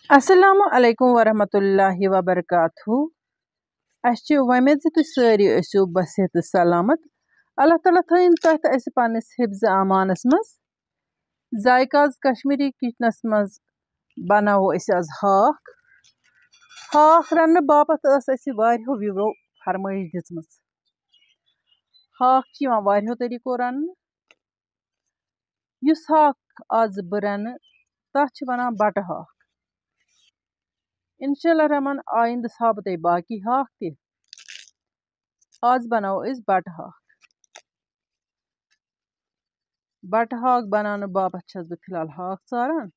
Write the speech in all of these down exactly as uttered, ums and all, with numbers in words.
السلام علیکم ورحمۃ اللہ وبرکاتہ۔ اَسہِ چھِ وۄمید زِ تُہۍ سٲری ٲسِو بصحت تہٕ سلامت۔ اللہ تعالیٰ تھٲیِن تۄہہِ تہٕ اَسہِ پنٛنِس حفظ امانَس منٛز۔ ذائقہ آز کشمیٖری کچنَس منٛز بناوو أسۍ آز ہاکھ۔ ہاکھ رَننہٕ باپتھ ٲس اَسہِ واریاہو viewerو فرمٲیش دِژمٕژ۔ ہاکھ چھِ یِوان واریاہو طریٖقو رَننہٕ۔ یُس ہاکھ آز بہٕ رَنہٕ، تَتھ چھِ وَنان بَٹہٕ ہاکھ۔ اِنشاء اللہ الرحمن، آیِندٕ ہاوٕ بہٕ تۄہہِ باقٕے ہاکھ تہِ۔ آز بَناوو أسۍ بَٹہٕ ہاکھ۔ بَٹہٕ ہاکھ بَناونہٕ باپَتھ چھَس بہٕ فِلحال ہاکھ ژاران۔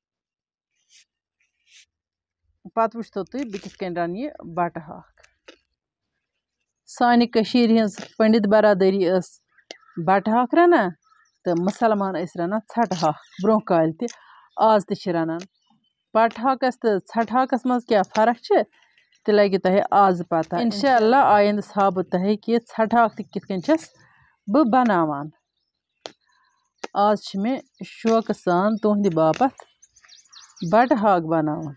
پَتہٕ وٕچھتو تُہۍ بہٕ کِتھ کٔنۍ رَنہٕ یہِ بَٹہٕ ہاکھ۔ سانہِ کٔشیٖرِ ہِنٛز پنڈت برادٔری ٲس بَٹہٕ ہاکھ رَنان تہٕ مُسلمان ٲسۍ رَنان ژھَٹہٕ ہاکھ برٛونٛہہ کالہِ تہِ، آز تہِ چھِ رَنان۔ بَٹہٕ ہاکَس تہٕ ژھَٹہٕ ہاکَس منٛز کیٛاہ فرق چھِ، تہِ لَگہِ تۄہہِ آز پَتہ۔ اِنشاء اللہ آیِندٕ ہاوٕ بہٕ تۄہہِ کہِ ژھَٹہٕ ہاکھ تہِ کِتھ کٔنۍ چھَس بہٕ بَناوان۔ آز چھِ مےٚ شوقہٕ سان تُہٕنٛدِ باپَتھ بَٹہٕ ہاکھ بَناوُن۔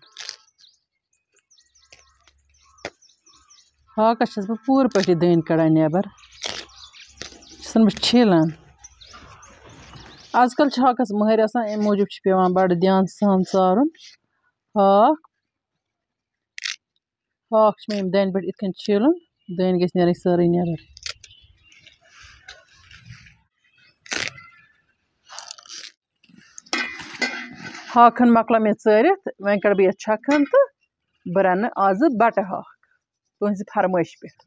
ہاکَس چھَس بہٕ پوٗرٕ پٲٹھۍ یہِ دٔنۍ کَڑان نٮ۪بَر، چھَسَن بہٕ چھیٖلان۔ آز کَل چھِ ہاکَس مٔہرۍ آسان، اَمہِ موٗجوٗب چھِ پٮ۪وان بَڑٕ دیان سان ژارُن ہاکھ۔ ہاکھ چھِ مےٚ یِم دانہِ پٮ۪ٹھ یِتھ کٔنۍ چھِلُن، دٲنۍ گٔژھۍ نیرٕنۍ سٲرٕے نٮ۪بر۔ ہاکھن مۄکلٲو مےٚ ژٲرِتھ، وۄنۍ کَڑٕ بہٕ یَتھ چھَکھن تہٕ بہٕ رَنہٕ آزٕ بَٹہٕ ہاکھ تُہٕنٛزِ فرمٲیشہِ پٮ۪ٹھ۔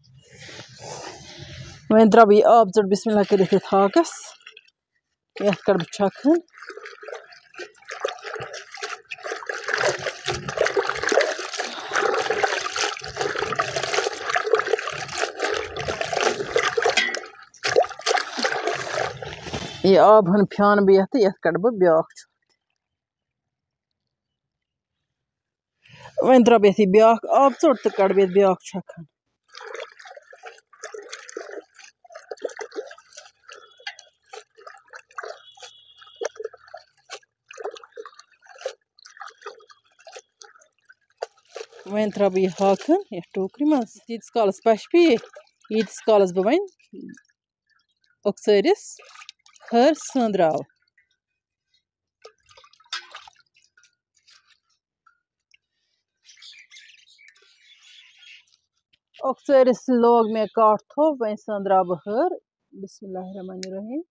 وۄنۍ ترٛاوٕ بہٕ یہِ آب ژوٚٹ بسم اللہ کٔرِتھ یَتھ ہاکَس۔ یَتھ کَڑٕ بہٕ چھَکھ ہن۔ یہِ آب ہن پھیٛانہٕ بہٕ یَتھ تہٕ یَتھ کَڑٕ بہٕ بیٛاکھ چھۄکھ۔ وۄنۍ ترٛاوٕ بہٕ یَتھ یہِ بیٛاکھ آب ژوٚٹ تہٕ کَڑٕ بہٕ یَتھ بیٛاکھ چھۄکھ ہن۔ وۄنۍ ترٛاوٕ بہٕ یہِ ہاکہٕ ہن یَتھ ٹوٗکرِ منٛز۔ تیٖتِس کالَس پَشپہِ یہِ، ییٖتِس کالَس بہٕ وۄنۍ اوٚکژٲرِس ۂر سٲنٛدراوٕ۔ اوٚکژٲرِس لوگ مےٚ کاٹھ تھوٚپ، وۄنۍ سٲنٛدراو بہٕ ۂر۔ بسم اللہ الرحمن الرحیم۔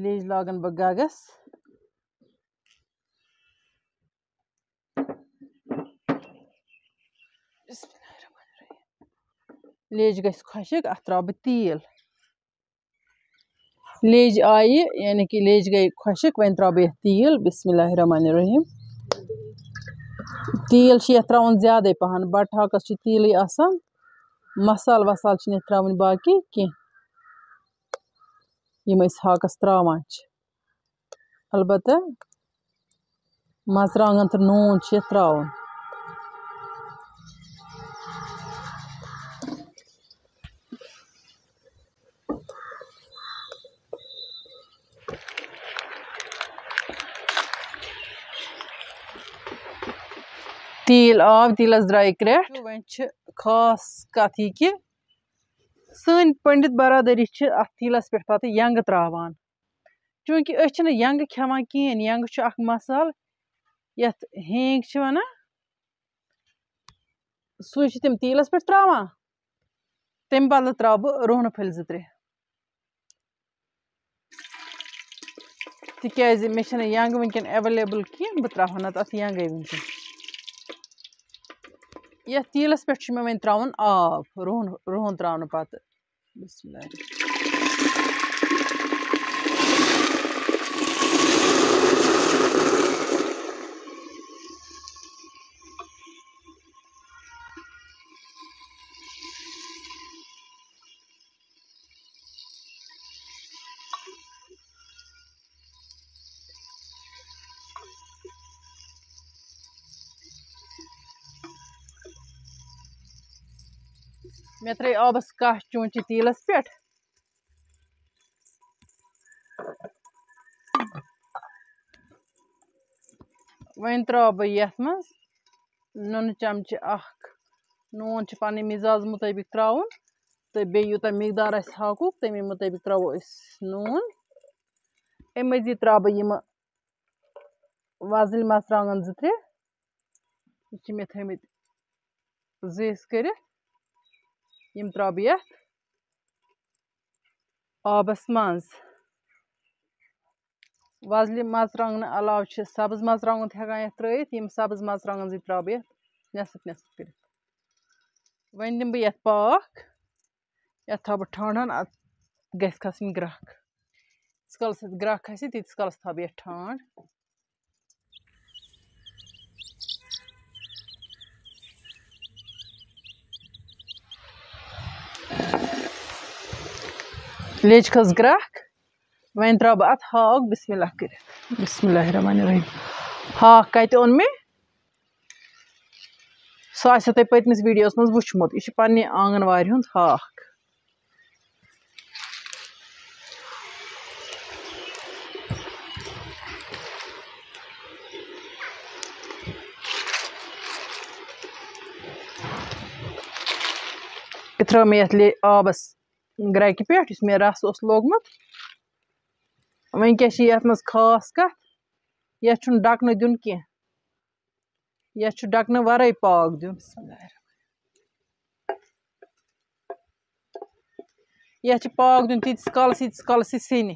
لیج لاگن بہٕ گگس۔ بسم اللہ الرحمن الرحیم۔ لیج گژھِ خۄشٕک، اَتھ ترٛاوٕ بہٕ تیٖل۔ لیج آیہِ، یعنی کہِ لیج گٔے خۄشٕک، وۄنۍ ترٛاوٕ بہٕ یَتھ تیٖل۔ بسم اللہ الرحمن الرحیم۔ تیٖل چھُ یَتھ ترٛاوُن زیادَے پَہَن، بَٹہٕ ہاکَس چھُ تیٖلٕے آسان، مصالہٕ وصالہٕ چھِنہٕ یَتھ ترٛاوٕنۍ باقٕے کینٛہہ، یِم أسۍ ہاکَس ترٛاوان چھِ۔ البتہ مرژٕوانٛگن تہٕ نوٗن چھُ یَتھ ترٛاوُن۔ تیٖل آو، تیٖلَس درٛایہِ کرٛٮ۪ٹھ۔ وۄنۍ چھِ خاص کَتھ یہِ کہِ سٲنۍ پنڈت برادٔری چھِ اَتھ تیٖلَس پٮ۪ٹھ پَتہٕ یَنٛگہٕ ترٛاوان۔ چوٗنٛکہِ أسۍ چھِنہٕ یَنٛگہٕ کھٮ۪وان کِہیٖنۍ، یَنٛگہٕ چھُ اَکھ مصالہٕ، یَتھ ہینٛگ چھِ وَنان، سُے چھِ تِم تیٖلَس پٮ۪ٹھ ترٛاوان، تَمہِ بدلہٕ ترٛاوٕ بہٕ رُہنہٕ پھٔلۍ زٕ ترٛےٚ۔ تِکیٛازِ مےٚ چھَنہٕ یَنٛگ وٕنکٮ۪ن available کینٛہہ، بہٕ ترٛاوہا نَتہٕ اَتھ یَنٛگَے وٕنکٮ۪ن۔ یَتھ تیٖلَس پٮ۪ٹھ چھُ مےٚ وۄنۍ ترٛاوُن آب، رُہَن، رُہَن ترٛاونہٕ پَتہٕ۔ بسم اللہ۔ مےٚ ترٛٲے آبَس کاہ چونچہِ تیٖلَس پٮ۪ٹھ۔ وۄنۍ ترٛاوٕ بہٕ یَتھ منٛز نُنہٕ چمچہٕ اَکھ۔ نوٗن چھُ پنٕنۍ مِزاز مُطٲبِق ترٛاوُن، تہٕ بیٚیہِ یوٗتاہ مقدار آسہِ ہاکُک، تَمے مُطٲبِق ترٛاوو أسۍ نوٗن۔ اَمہِ مٔزیٖد ترٛاوٕ بہٕ یِمہٕ وۄزٕلۍ مرژٕوانٛگن زٕ ترٛےٚ۔ یہِ چھِ مےٚ تھٲومٕتۍ زٕہِس کٔرِتھ۔ یِم ترٛاوٕ بہٕ یَتھ آبَس منٛز۔ وۄزلہِ مرژٕوانٛگنہٕ علاوٕ چھِ سبٕز مرژٕوانٛگُن تہِ ہٮ۪کان یَتھ ترٛٲیِتھ۔ یِم سبٕز مرژٕوانٛگن زٕ ترٛاوٕ بہٕ یَتھ نٮ۪صٕف نٮ۪صٕف کٔرِتھ۔ وۄنۍ دِمہٕ بہٕ یَتھ پاکھ۔ یَتھ تھاوٕ بہٕ ٹھانٛڈَن، اَتھ گژھِ کھَسٕنۍ گرٛٮ۪کھ۔ ییٖتِس کالَس اَتھ گرٛٮ۪کھ کھَسہِ، تیٖتِس کالَس تھاوٕ بہٕ یَتھ ٹھانٛڈ۔ لیٚجہِ کھٔژ گرٛٮ۪کھ۔ وۄنۍ ترٛاوٕ بہٕ اَتھ ہاکھ بسم اللہ کٔرِتھ۔ بسم اللہ الرحمن الرحیم۔ ہاکھ کَتہِ اوٚن مےٚ؟ سُہ آسیو تۄہہِ پٔتمِس ویٖڈیوَس منٛز وٕچھمُت۔ یہِ چھُ پنٛنہِ آنٛگَن وارِ ہُنٛد ہاکھ۔ یہِ ترٛٲو مےٚ یَتھ لے-، آبَس گرٛٮ۪کہِ پٮ۪ٹھ، یُس مےٚ رَس اوس لوگمُت۔ وۄنۍ کیٛاہ چھِ یَتھ منٛز خاص کَتھ؟ یَتھ چھُنہٕ ڈَکہٕ دیُن کینٛہہ۔ یَتھ چھُ ڈَکہٕ وَرٲے پاکھ دیُن۔ بسم اللہ الرحمن۔ یَتھ چھُ پاکھ دیُن تیٖتِس کالَس، ییٖتِس کالَس یہِ سیٚنہِ۔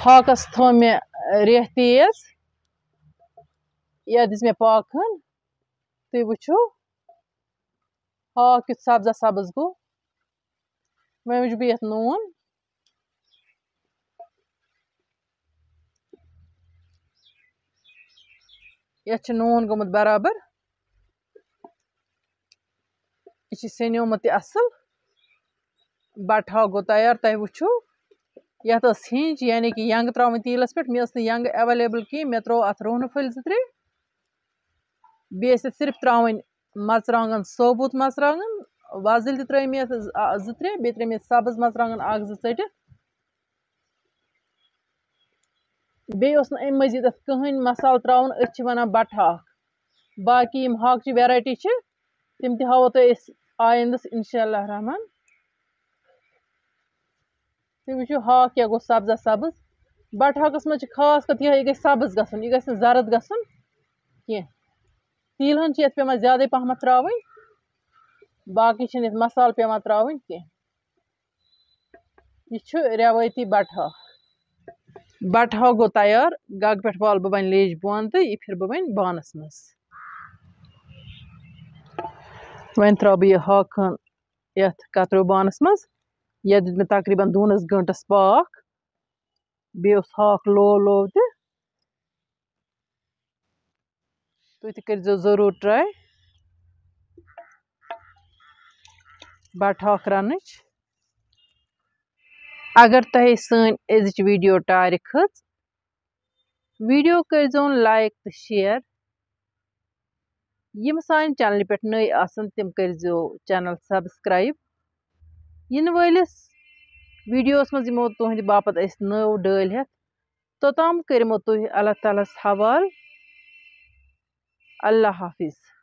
ہاکَس تھٲو مےٚ ریٚہہ تیز۔ یَتھ دِژ مےٚ پاکہٕ ہن۔ تُہۍ وٕچھِو، ہاکھ کیُتھ سبزا سبز گوٚو۔ وۄنۍ وٕچھِ بہٕ یَتھ نوٗن۔ یَتھ چھُ نوٗن گوٚمُت برابر۔ یہِ چھُ سیٚنیومُت تہِ اَصٕل۔ بَٹہٕ ہاکھ گوٚو تیار، تۄہہِ وٕچھِو۔ یَتھ ٲس ہِنٛج، یعنی کہِ یَنٛگ ترٛاوٕنۍ تیٖلَس پٮ۪ٹھ۔ مےٚ ٲس نہٕ یَنٛگ ایویلیبل کِہیٖنۍ، مےٚ ترٛوو اَتھ رُہنہٕ پھٔلۍ زٕ ترٛےٚ۔ بیٚیہِ ٲسۍ اَتھ صرف ترٛاوٕنۍ مَرژٕوانٛگَن، ثوبوٗت مَرژٕوانٛگَن، وۄزٕلۍ تہِ ترٛٲے مےٚ اَتھ زٕ، آ، زٕ ترٛےٚ، بیٚیہِ ترٛٲے مےٚ سَبٕز مَرژٕوانٛگَن اَکھ زٕ ژٔٹِتھ۔ بیٚیہِ اوس نہٕ اَمہِ مٔزیٖد اَتھ کٕہٕنۍ مَسالہٕ ترٛاوُن۔ أتھۍ چھِ وَنان بَٹہٕ ہاکھ۔ باقٕے یِم ہاکچہِ ویرایٹی چھِ، تِم تہِ ہاوو تۄہہِ أسۍ آیندَس اِنشاء اللہ الرحمن۔ تُہۍ وٕچھِو ہاکھ کیٛاہ گوٚو سبزا سبٕز۔ بَٹہٕ ہاکَس منٛز چھِ خاص کَتھ یِہوٚے، یہِ گژھِ سبٕز گژھُن، یہِ گژھِ نہٕ زرٕد گژھُن کینٛہہ۔ تیٖل ہن چھِ یَتھ پٮ۪وان زیادَے پَہمَتھ ترٛاوٕنۍ، باقٕے چھِنہٕ یَتھ مَسالہٕ پٮ۪وان ترٛاوٕنۍ کینٛہہ۔ یہِ چھُ رٮ۪وٲیتی بَٹہٕ ہاکھ۔ بَٹہٕ ہاکھ گوٚو تیار۔ گَگہٕ پٮ۪ٹھ والہٕ بہٕ وۄنۍ لیٚج بۄن تہٕ یہِ پھِرٕ بہٕ وۄنۍ بانَس منٛز۔ وۄنۍ ترٛاوٕ بہٕ یہِ ہاکہٕ ہن یَتھ کَتریو بانَس منٛز۔ یَتھ دیُت مےٚ تقریٖباً دوٗنَس گٲنٛٹَس پاکھ۔ بیٚیہِ اوس ہاکھ لو لو تہِ۔ تُہۍ تہِ کٔرۍزیو ضروٗر ٹراے بَٹہٕ ہاکھ رَننٕچ۔ اگر تۄہہِ سٲنۍ أزِچ ویٖڈیو ٹارِ کھٔژ، ویٖڈیو کٔرۍزیون لایک تہٕ شیئر۔ یِم سانہِ چینلہِ پٮ۪ٹھ نٔے آسَن، تِم کٔرۍزیو چینل سبسکرائب۔ یِنہٕ وٲلِس ویٖڈیوَس منٛز یِمو تُہٕنٛدِ باپتھ أسۍ نٔو ڈٲلۍ ہٮ۪تھ۔ توٚتام کٔرِمو تُہۍ اللہ تعالیٰ ہَس حوالہٕ۔ اللہ حافظ۔